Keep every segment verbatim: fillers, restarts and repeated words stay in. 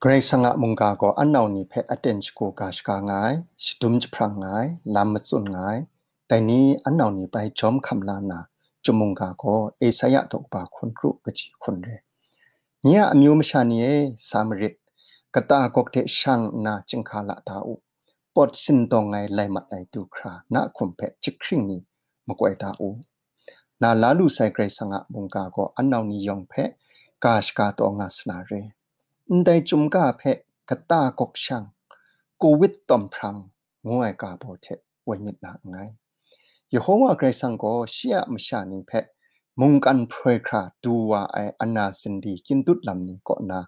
Karai Kasang a mungga gaw anau ni hpe aten shagu ga shaga nga ai, shadum jahprang nga ai, lam matsun nga ai, dai ni anau ni bai jawm hkam la nna, chyum mungga gaw Esaia daw kaba hkun kru kaji hkun re. Nye a amyu masha ni e, sa marit, kata gawk hte shang nna chyinghka la da u, pawt sindawng ai lai mat ai du hkra na hkum hpe jahkring mi makoi da u. Na la lu sai Karai Kasang a mungga gaw anau ni yawng hpe ga shaga taw nga sa na re. Ndai chyum ga hpe kata gawk shang, kawit tawm hprang ngu ai ga baw hte woi myit na nngai. Yehowa Karai Kasang gaw shi a masha ni hpe mungkan hproi hkra du wa ai ana zindi kyindut lam ni kaw na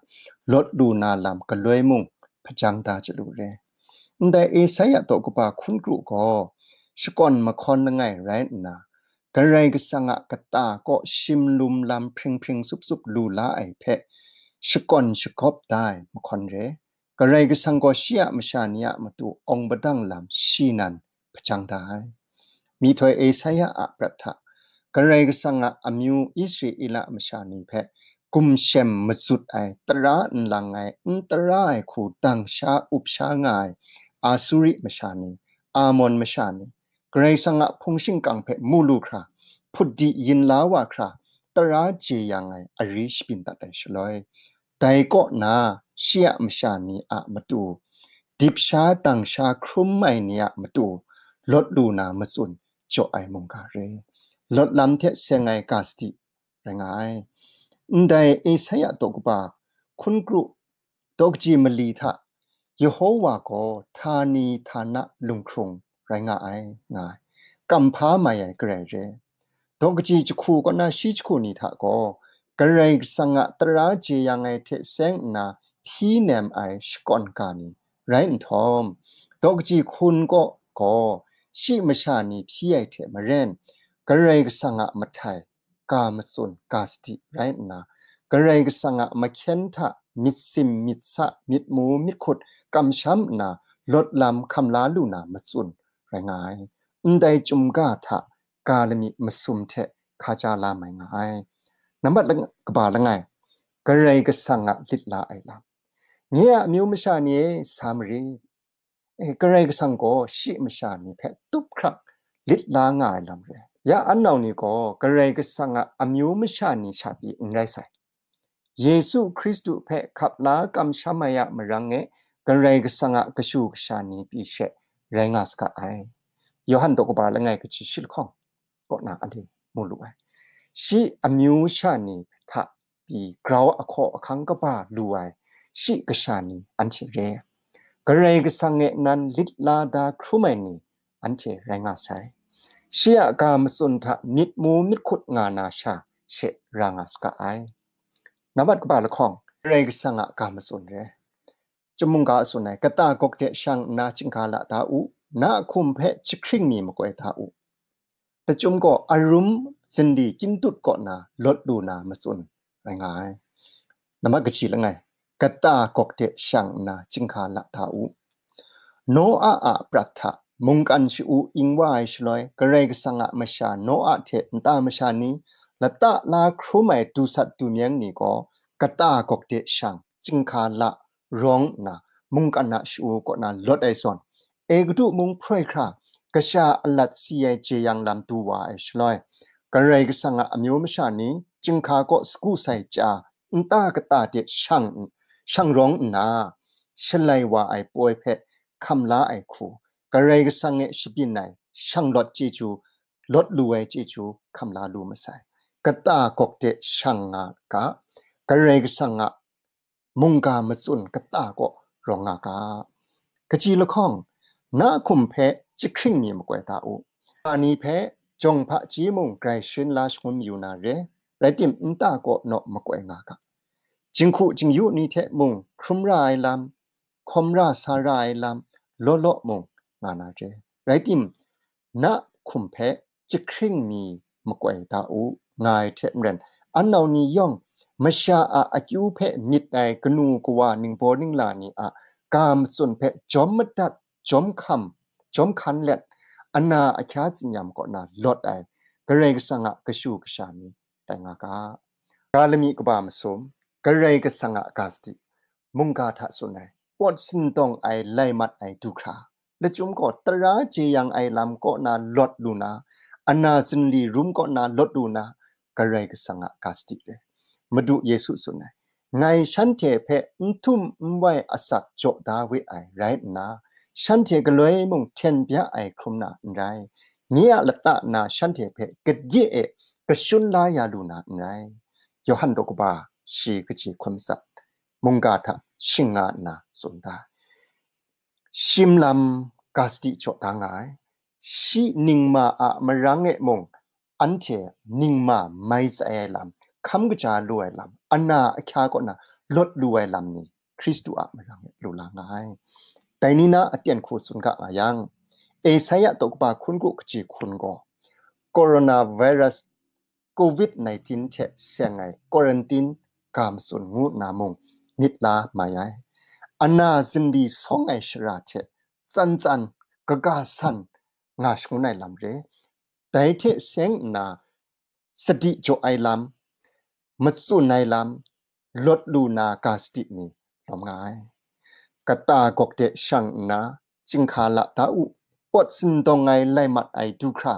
lawt lu na lam galoi mung hpajang da chyalu re. Ndai Esaia daw kaba hkun kru gaw shakawn mahkawn langai rai nna, Karai Kasang a kata kaw shim lum lam hpring hpring sup sup lu la ai hpe shakawn shagawp da ai mahkawn re. Karai Kasang gaw shi a masha ni a matu awng padang lam shi nan hpajang da ai. Myihtoi Esaia a prat hta, Karai Kasang a amyu Israela masha ni hpe gumshem mazut ai, tara n lang ai, n tara ai hku dang sha up sha nga ai Asuri masha ni, Amon masha ni, Karai Kasang a hpung shingkang hpe mu lu hkra, hput di yin la wa hkra, tara jeyang ai ari shabyin dat ai shaloi, dai kaw na shi a masha ni a matu, dip sha dang sha hkrum ai ni a matu, lawt lu na matsun jaw ai mungga re. Lawt lam hte seng ai ga sadi rai nga ai. Ndai Esaia daw kaba hkun kru daw kaji mali hta Yehowa gaw htani htana lunghkrung rai nga ai, nga ai. Kamhpa mai ai Karai re. Daw kaji jahku kaw na shi jahku ni hta gaw, Karai Kasang a tara jeyang ai hte seng nna hpyi nem ai shakawn ga ni rai nhtawm, daw kaji hkun kaw gaw shi masha ni hpyi ai hte maren, Karai Kasang a mahtai ga matsun ga sadi rai nna, Karai Kasang a mahkyen hta myit sim, myit sa, myit mu, myit hkut kamsham nna, lawt lam hkam la lu na matsun rai nga ai. Ndai chyum ga hta ga lami masum hte hkaja la mai nga ai. Nambat lang-, kaba langai, Karai Kasang a lit la ai lam. Nye a amyu masha ni e, sa marit. E, Karai Kasang gaw shi masha ni hpe tup hkrak lit la nga ai lam re. Ya anau ni gaw Karai Kasang a amyu masha ni sha pyi n rai sai. Yesu Hkristu hpe hkap la kamsham ai a marang e Karai Kasang a kashu kasha ni pyi she rai nga saga ai. Yawhan daw kaba langai kaji shi lahkawng kaw na anhte mu lu ai. Shi amyu sha ni hta pyi grau ahkaw ahkang kaba lu ai shi kasha ni anhte re. Karai Kasang e nan lit la da hkrum ai ni anhte rai nga sai. Shi a ga matsun hta myit mu myit hkut nga na sha she ra nga saga ai. Nambat kaba lahkawng, Karai Kasang a ga matsun re. Chyum mungga a tsun ai, kata gawk de shang nna chyinghka la da u, na hkum hpe jahkring mi makoi da u. Lachyum gaw arum zindi kyindut kaw na lawt lu na matsun rai nga ai. Nambat kaji langai, kata gawk de shang nna chyinghka la da u. Noa a prat hta mungkan sha-u ing wa ai shaloi, Karai Kasang a masha Noa hte nta masha ni, lata la hkrum ai dusat dumyeng ni gaw, kata gawk de shang, chyinghka la, rawng nna, mungkan a sha-u kaw na lawt ai zawn, Egutu mung hproi hkra, kasha alat si ai jeyang lam du wa ai shaloi, Karai Kasang a amyu masha ni, chyinghka kaw sagu sai chya, nta kata de shang, shang rawng nna, shalai wa ai poi hpe hkam la ai hku, Karai Kasang e shabyin ai shanglawt chyeju, lawt lu ai chyeju hkam la lu masai. Kata gawk de shang nga ga, Karai Kasang a mungga matsun kata kaw rawng nga ga. Kaji lahkawng, na hkum hpe jahkring mi makoi da u. Ani hpe jawng hpaji mung grai sharin la shangun mayu na re, rai tim, nta kaw naw makoi nga ga. Jinghku jingyu ni hte mung hkrum ra ai lam, hkawm ra sa ra ai lam, law law mung nga na re. Rai tim, na hkum hpe jahkring mi makoi da u, nga ai hte maren, anau ni yawng masha a akyu hpe myit ai kanu kawa ningbaw ningla ni a ga matsun hpe jawm madat, jawm hkam, jawm hkan let, ana ahkya tsinyam kaw na lawt ai Karai Kasang a kashu kasha ni tai nga ga. Ga lami kaba masum, Karai Kasang a ga sadi, mungga hta tsun ai, pawt sindawng ai lai mat ai du hkra, lachyum gaw tara jeyang ai lam kaw na lawt lu na, ana zinli rum kaw na lawt lu na, Karai Kasang a ga sadi re. Madu Yesu tsun ai, ngai shanhte hpe n htum n wai asak jaw da we ai rai nna, shanhte galoi mung hten bya ai hkrum na n rai, nye a lata na shanhte hpe gade e kashun la ya lu na n rai. Yawhan daw kaba shi kaji hkun matsat, mungga hta shing nga nna tsun da. Shim lam ga sadi jaw da nga ai. Shi ningma a marang e mung anhte ningma mai sai ai lam, hkam kaja lu ai lam, ana ahkya kaw na lawt lu ai lam ni Hkristu a marang e lu la nga ai. Dai ni na aten hku tsun ga nga yang, Esaia daw kaba hkun kru kaji hkun gaw, coronavirus, covid nineteen hte seng ai quarantine ga matsun ngu nna mung myit la mai ai. Ana zinli sawng ai shara hte tsan tsan kaga san nga shangun ai lam re. Dai hte seng nna sadi jaw ai lam, matsun ai lam, lawt lu na ga sadi ni lawm nga ai. Kata gawk de shang nna, chyinghka la da u, pawt sindawng ai lai mat ai du hkra,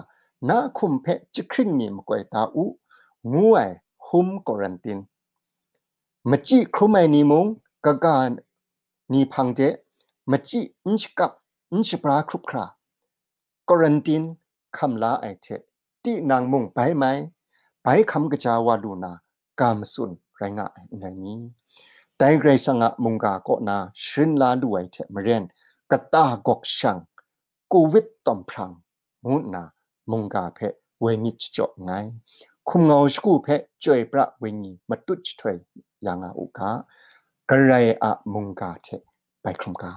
na hkum hpe jahkring mi makoi da u, ngu ai home quarantine. Machyi hkrum ai ni mung kaga ni hpang de machyi n shakap, n shabra hkrup hkra, quarantine hkam la ai hte tinang mung bai mai, bai hkam kaja wa lu na ga matsun rai nga ai n rai ni? Dai Karai Kasang a mungga kaw na sharin la lu ai hte maren, kata gawk shang, covid tawm hprang ngu nna mungga hpe woi myit jajaw nngai. Hkum ngau shagu hpe chyoi pra wenyi matut jahtoi ya nga u ga, Karai a mungga hte bai hkrum ga.